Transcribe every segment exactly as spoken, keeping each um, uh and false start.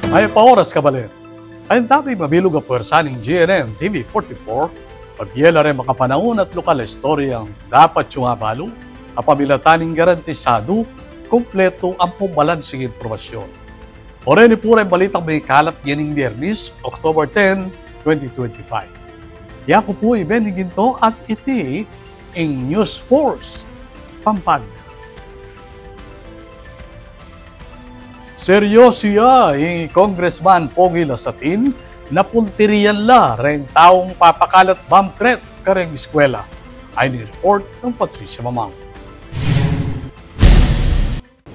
Mayap a oras, kabalen. Ayan tabi mabilug a puwersa ning G N N T V forty-four, pabie la reng makapanaun at lokal a istoryang dapat yu mabalu, a pamilatan ning garantisadu, kumpletu ampong balansing impormasyun. O reni pu reng balitang mekalat ngening Biyernes, October ten, twenty twenty-five. Yaku pu i Benny Ginto at iti ing News Force Pampanga. Seryosu ya i Congressman Pogi Lazatin na puntirian la reng taung papakalat bomb threat kareng eskwela. Ayan ing report nang Patricia Mamang.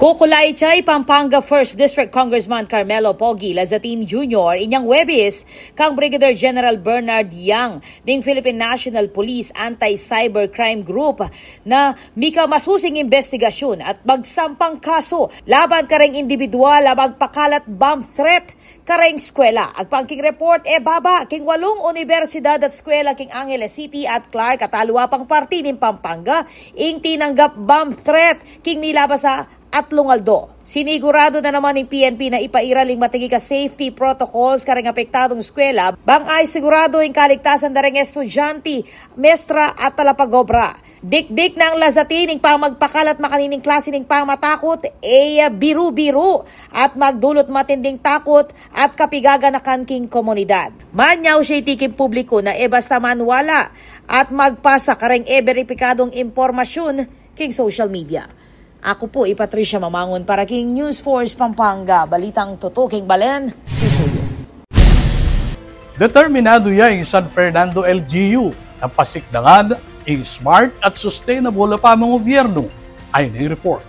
Kukulai ya i Pampanga First District Congressman Carmelo Pogi Lazatin Junior inyang Huwebes kang Brigadier General Bernard Yang ning Philippine National Police Anti-Cybercrime Group na mika masusing imbestigasyun at magsampang kasu laban kareng indibidwal a magpakalat bomb threat kareng eskwela. Agpang king report, e baba king walung unibersidad at eskwela king Angeles City at Clark at aliwa pang parti ning Pampanga ing tinanggap bomb threat king milabas a atlung aldo. Siniguradu na naman ning P N P na ipairal ing matigig a safety protocols kareng apektadung eskwela, bang asiguradu ing kaligtasan dareng estudyante, mestra at talapagobra. Dikdik nang Lazatin ing pamagpakalat makanining klase ning pamatakut, e biru-biru, at magdulut matinding takut at kapigaganakan king komunidad. Manyaus ya iti king publiku na e basta maniwala at magpasa kareng e beripikadung impormasyun king social media. Aku pu i Patricia Mamangun para king News Force Pampanga, balitang tutu king balen, susuyu. Determinadu ya ing San Fernando L G U na pasikdangan ing smart at sustainable a pamangubyernu. Ayan ing report.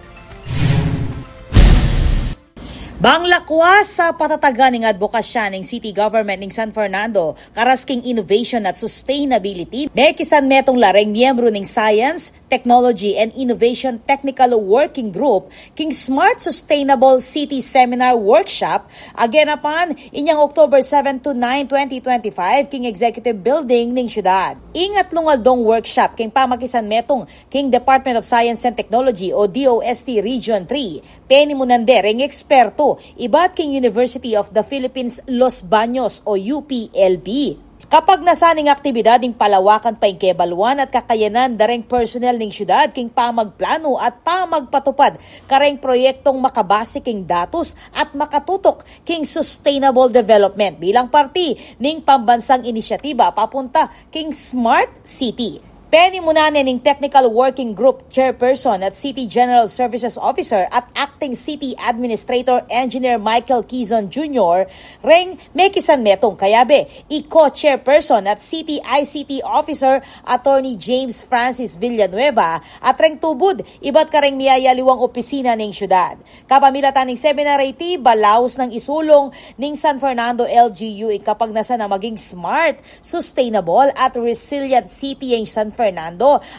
Bang lakwas a patatagan ing adbokasya ning city government ning San Fernando karas king innovation at sustainability, mekisanmetung la reng miyembru ning Science, Technology and Innovation Technical Working Group king Smart Sustainable City Seminar Workshop a genapan inyang October seven to nine, twenty twenty-five king Executive Building ning syudad. Ing atlung aldong workshop king pamakisanmetung king Department of Science and Technology o D O S T Region three, penimunan de reng eksperto ibat king University of the Philippines Los Baños o U P L B. Kapagnasan ning aktibidad ing palawakan pa ing kebaluan at kakayanan dareng personnel ning syudad king pamagplanu at pamagpatupad kareng proyektong makabase king datus at makatutok king sustainable development bilang parti ning pambansang inisyatiba papunta king Smart City. Penimunan ne ning Technical Working Group Chairperson at City General Services Officer at Acting City Administrator Engineer Michael Kizon Junior reng mekisanmetung, kayabe i Co-Chairperson at City I C T Officer Attorney James Francis Villanueva at reng tubud ibat kareng miyayaliwang opisina ning syudad. Kapamilatan ning seminar a iti, balaus nang isulung ning San Fernando L G U ing kapagnasan a maging smart, sustainable at resilient city ing San Fernando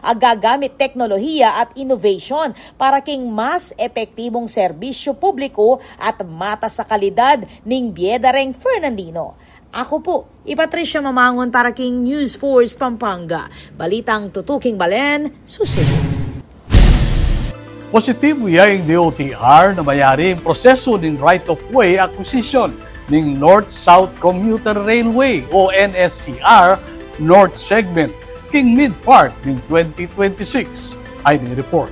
a gagamit teknolohiya at innovation para king mas epektibung serbisyu publiku at matas a kalidad ning bie dareng Fernandino. Aku pu i Patricia Mamangun para king News Force Pampanga. Balitang tutu king balen, susuyu. Positibu ya ing D O T R na mayari ing prosesu ning right of way acquisition ning North-South Commuter Railway o N S C R North Segment king mid-part ning twenty twenty-six. Ayan ing report.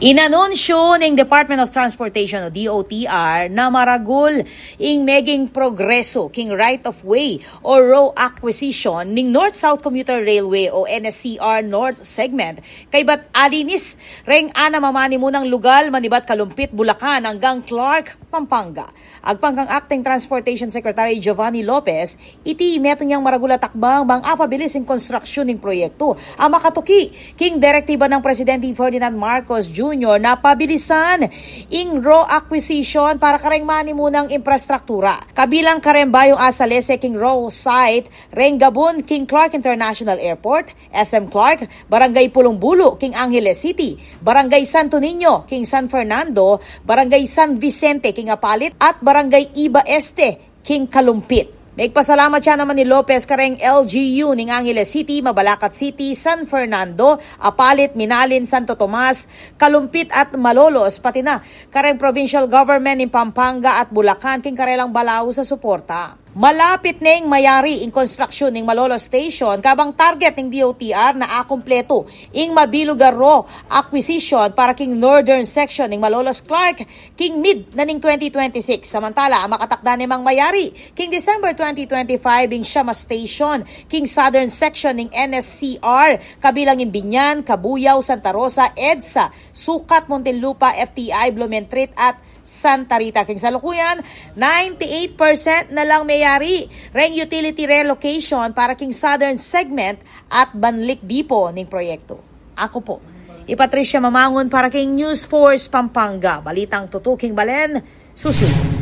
Inanunsyu ning Department of Transportation o D O T R na maragul ing meging progresu king right of way o road acquisition ning North-South Commuter Railway o N S C R North Segment kaybat alinis reng anam a manimunang lugal manibat Kalumpit, Bulacan anggang Clark, Pampanga. Agpang kang Acting Transportation Secretary Giovanni Lopez, iti metung yang maragul a takbang bang apabilis ing konstruksyun ning proyektu a makatuki king direktiba nang Presidente Ferdinand Marcos Junior na pabilisan ing road acquisition para kareng manimunang imprastruktura. Kabilang kareng bayung asalese king road site reng gabun king Clark International Airport, S M Clark, Barangay Pulong Bulu king Angeles City, Barangay Santo Niño king San Fernando, Barangay San Vicente king Apalit, at Barangay Iba Este king Kalumpit. Migpasalamat ya naman i Lopez kareng L G U ning Angeles City, Mabalacat City, San Fernando, Apalit, Minalin, Santo Tomas, Calumpit at Malolos, pati na kareng provincial government ning Pampanga at Bulacan king karelang balaus a suporta. Malapit neng mayari ing konstruksyun ning Malolos Station, kabang target ning D O T R na akumpletu ing mabilug a road acquisition para king northern section ning Malolos Clark king mid na ning twenty twenty-six. Samantala, a makatakda ne mang mayari king December twenty twenty-five ing siyam a station king southern section ning N S C R, kabilang ing Biñan, Cabuyao, Santa Rosa, EDSA, Sucat, Muntinlupa, F T I, Blumentritt at Santa Rita. King salukuyan, ninety-eight percent na lang mayari reng utility relocation para king southern segment at Banlic Depot ning proyektu. Aku pu i Patricia Mamangun para king News Force Pampanga. Balitang tutuking balen, susunod.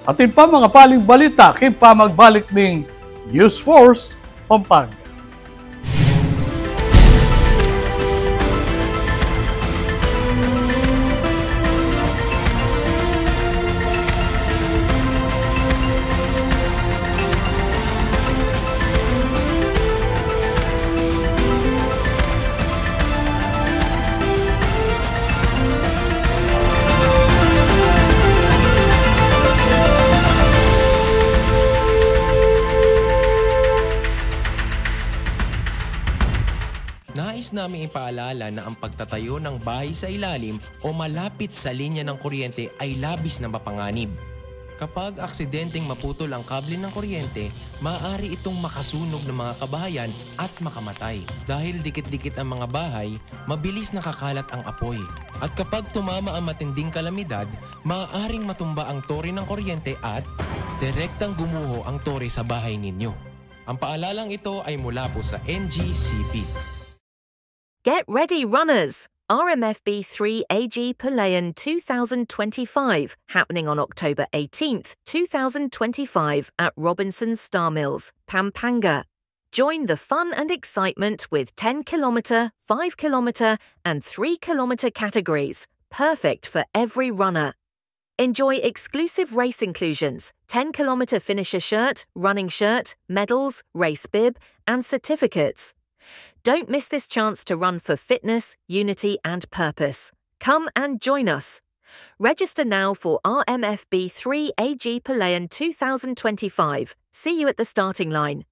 Atin pa makapaling balita king pamagbalik ning News Force Pampanga. Nais naming ipaalala na ang pagtatayo ng bahay sa ilalim o malapit sa linya ng kuryente ay labis na mapanganib. Kapag aksidenteng maputol ang kable ng kuryente, maaari itong makasunog ng mga kabahayan at makamatay. Dahil dikit-dikit ang mga bahay, mabilis nakakalat ang apoy. At kapag tumama ang matinding kalamidad, maaaring matumba ang tore ng kuryente at direktang gumuho ang tore sa bahay ninyo. Ang paalalang ito ay mula po sa N G C P. Get ready, runners! R M F B three A G Palayan two thousand twenty-five, happening on October eighteenth, two thousand twenty-five at Robinson's Star Mills, Pampanga. Join the fun and excitement with ten kilometer, five kilometer, and three kilometer categories, perfect for every runner. Enjoy exclusive race inclusions, ten kilometer finisher shirt, running shirt, medals, race bib, and certificates. Don't miss this chance to run for fitness, unity, and purpose. Come and join us. Register now for R M F B three A G Palayan two thousand twenty-five. See you at the starting line.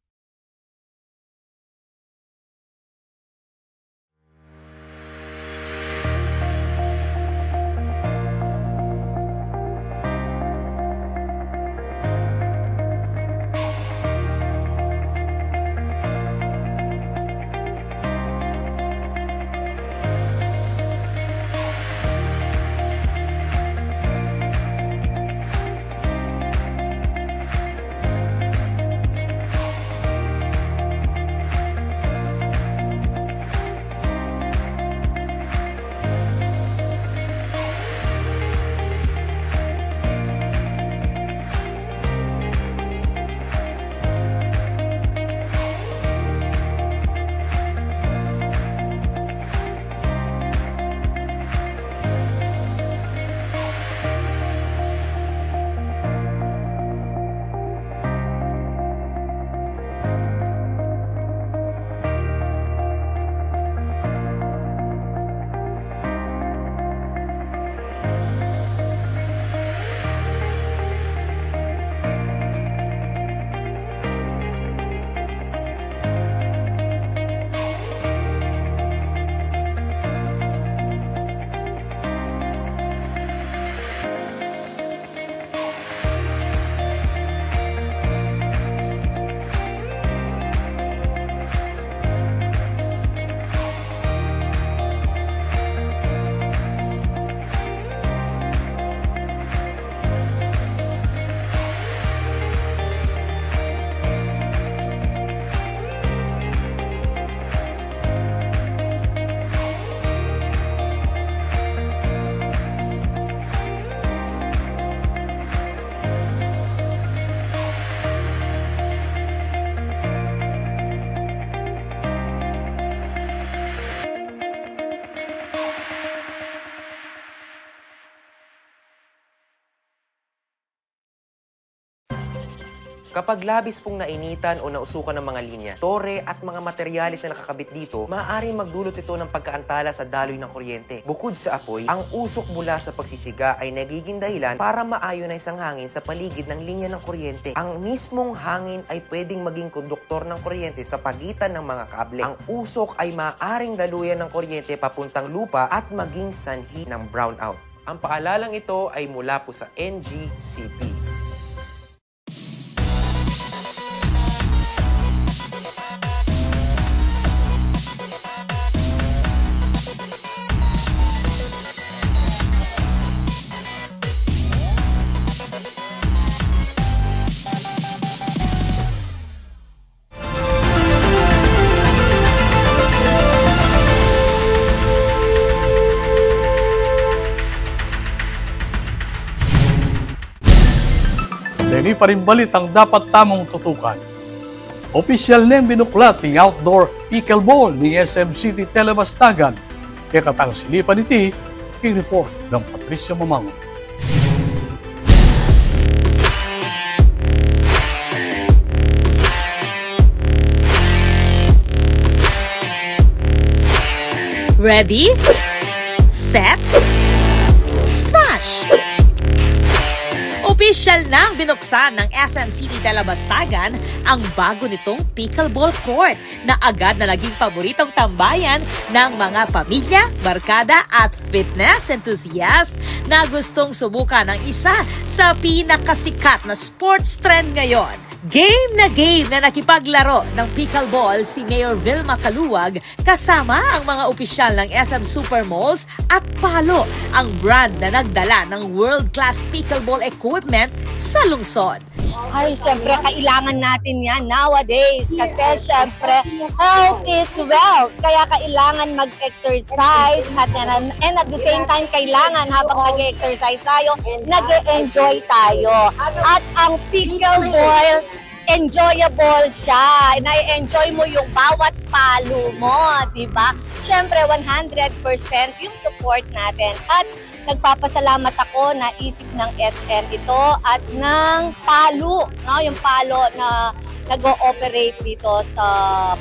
Kapag labis pong nainitan o nausukan ng mga linya, tore at mga materyales na nakakabit dito, maaaring magdulot ito ng pagkaantala sa daloy ng kuryente. Bukod sa apoy, ang usok mula sa pagsisiga ay nagiging dahilan para ma-ionize ang hangin sa paligid ng linya ng kuryente. Ang mismong hangin ay pwedeng maging konduktor ng kuryente sa pagitan ng mga kable. Ang usok ay maaaring daluyan ng kuryente papuntang lupa at maging sanhi ng brownout. Ang paalalang ito ay mula po sa N G C P. Deni pa ring balitang dapat tamung tutukan. Opisyal neng binuklat ing outdoor pickleball ning S M City Telebastagan. Kekatang silipan iti, king report nang Patricia Mamangun. Ready? Set? Smash! Opisyal nang binuksan ng S M City Telebastagan ang bago nitong pickleball court na agad na naging paboritong tambayan ng mga pamilya, barkada at fitness enthusiast na gustong subukan ang isa sa pinakasikat na sports trend ngayon. Game na game na nakipaglaro ng pickleball si Mayor Vilma Caluag kasama ang mga opisyal ng S M Supermalls at Palo, ang brand na nagdala ng world-class pickleball equipment sa lungsod. Ay, siyempre, kailangan natin yan nowadays. Kasi, siyempre, health is wealth. Kaya kailangan mag-exercise. At, and, and at the same time, kailangan habang nag-exercise tayo, nag-enjoy tayo. At ang pickleball, enjoyable siya. Na-enjoy mo yung bawat palo mo, di ba? Siyempre, one hundred percent yung support natin. At nagpapasalamat ako na isip ng S M ito at ng Palo, no? Yung Palo na nag-ooperate dito sa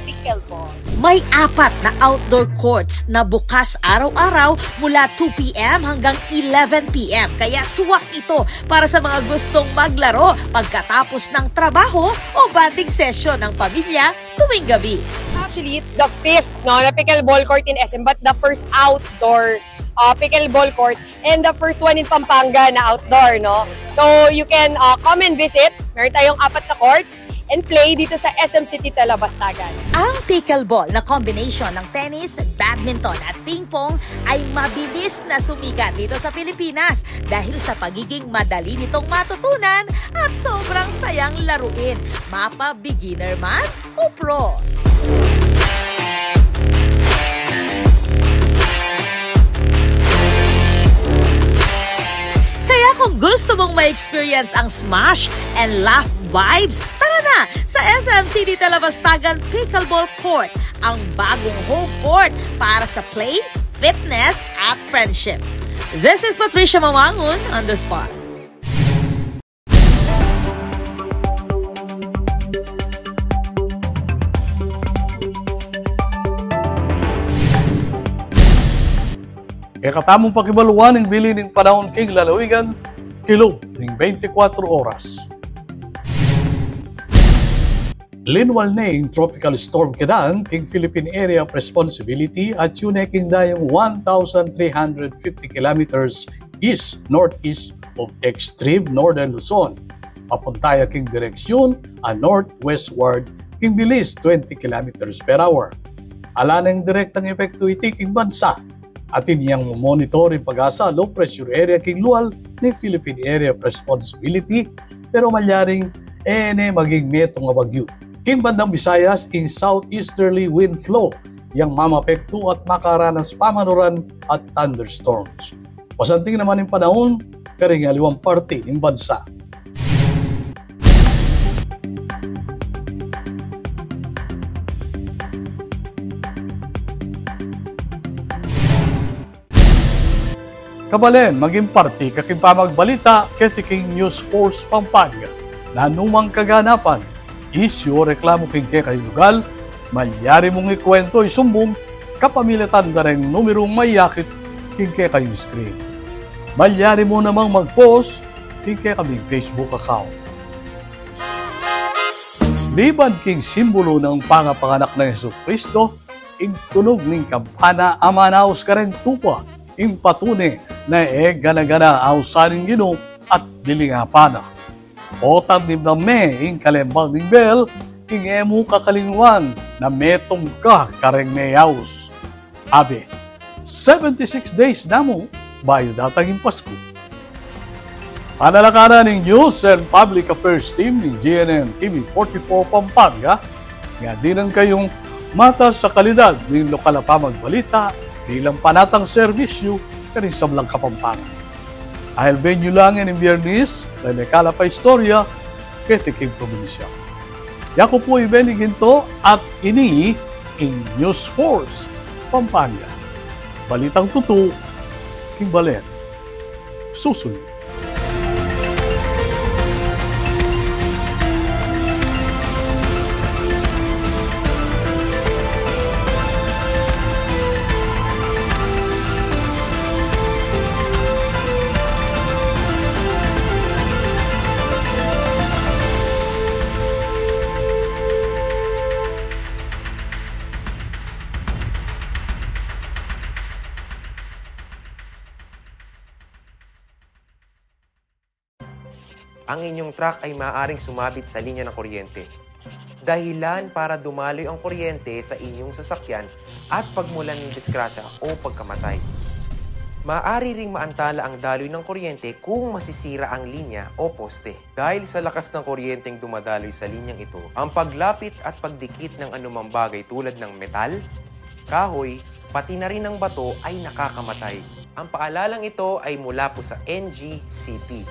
pickleball. May apat na outdoor courts na bukas araw-araw mula two P M hanggang eleven P M. Kaya suwak ito para sa mga gustong maglaro pagkatapos ng trabaho o bonding session ng pamilya tuwing gabi. Actually, it's the fifth, no, na pickleball court in S M, but the first outdoor, uh, pickleball court and the first one in Pampanga na outdoor, no? So, you can, uh, come and visit. Meron tayong apat na courts and play dito sa S M City Telebastagan. Ang pickleball na combination ng tennis, badminton at ping pong ay mabilis na sumikat dito sa Pilipinas dahil sa pagiging madali nitong matutunan at sobrang sayang laruin, mapa-beginner man o pro. Kaya kung gusto mong ma-experience ang smash and laugh vibes, tara na sa S M City Telebastagan Pickleball Court, ang bagong home court para sa play, fitness, at friendship. This is Patricia Mamangun on the spot. Kekatamung pakibaluan ing bili ning panaun king lalawigan kilub ning bente kwatro oras. Linwal ne ing Tropical Storm Kedan king Philippine Area of Responsibility at atyu ne king dayung one thousand three hundred fifty kilometers east-northeast of extreme northern Luzon. Papunta ya king direksyun a northwestward king bilis twenty kilometers per hour. Ala neng direktang epektu iti king bansa. Atin yang momonitor ing PAGASA Low Pressure Area king lual ning Philippine Area of Responsibility, pero malyaring e ne maging metung a bagyu. King bandang Visayas, ing southeasterly wind flow yang mamapektu at makaranas pamanuran at thunderstorms. Masanting naman ing panaun karing aliwang parti ning bansa. Kabalen, maging parti ka king pamagbalita keti king News Force Pampanga. Nanumang kaganapan, isyu o reklamu king kekayung lugal, malyari mung ikuwento, isumbung kapamilatan da reng numerung mayakit king kekayung screen. Malyari mu namang mag-post king kekaming Facebook account. Liban king simbulu nang pangapanganak nang Jesucristo, ing tunug ning kampana a manaus kareng tupa, ing patune na e gana-gana ausan ning Ginu at lilingapan na. Otan ning me ing kalembang ning bel, ing e mu kakalingwan na metung ka kareng meyaus. Abe, seventy-six days na mu bayu datang ing Pasku. Panalakaran ning News and Public Affairs Team ning G N N T V forty-four Pampanga, nga dinan kayung matas a kalidad ning lokal a pamagbalita bilang panatang serbisyu karing sablang Kapampangan. Ahil benyu la ngeni ing Biyernes, ing mekalap a istorya keti king probinsya. Yaku pu i Benny Ginto at ini ing News Force Pampanga. Balitang tutu king balen. Susunod. Ang inyong truck ay maaaring sumabit sa linya ng kuryente. Dahilan para dumaloy ang kuryente sa inyong sasakyan at pagmulan ng disgrasya o pagkamatay. Maaari ring maantala ang daloy ng kuryente kung masisira ang linya o poste. Dahil sa lakas ng kuryenteng dumadaloy sa linyang ito, ang paglapit at pagdikit ng anumang bagay tulad ng metal, kahoy, pati na rin ang bato ay nakakamatay. Ang paalalang ito ay mula po sa N G C P.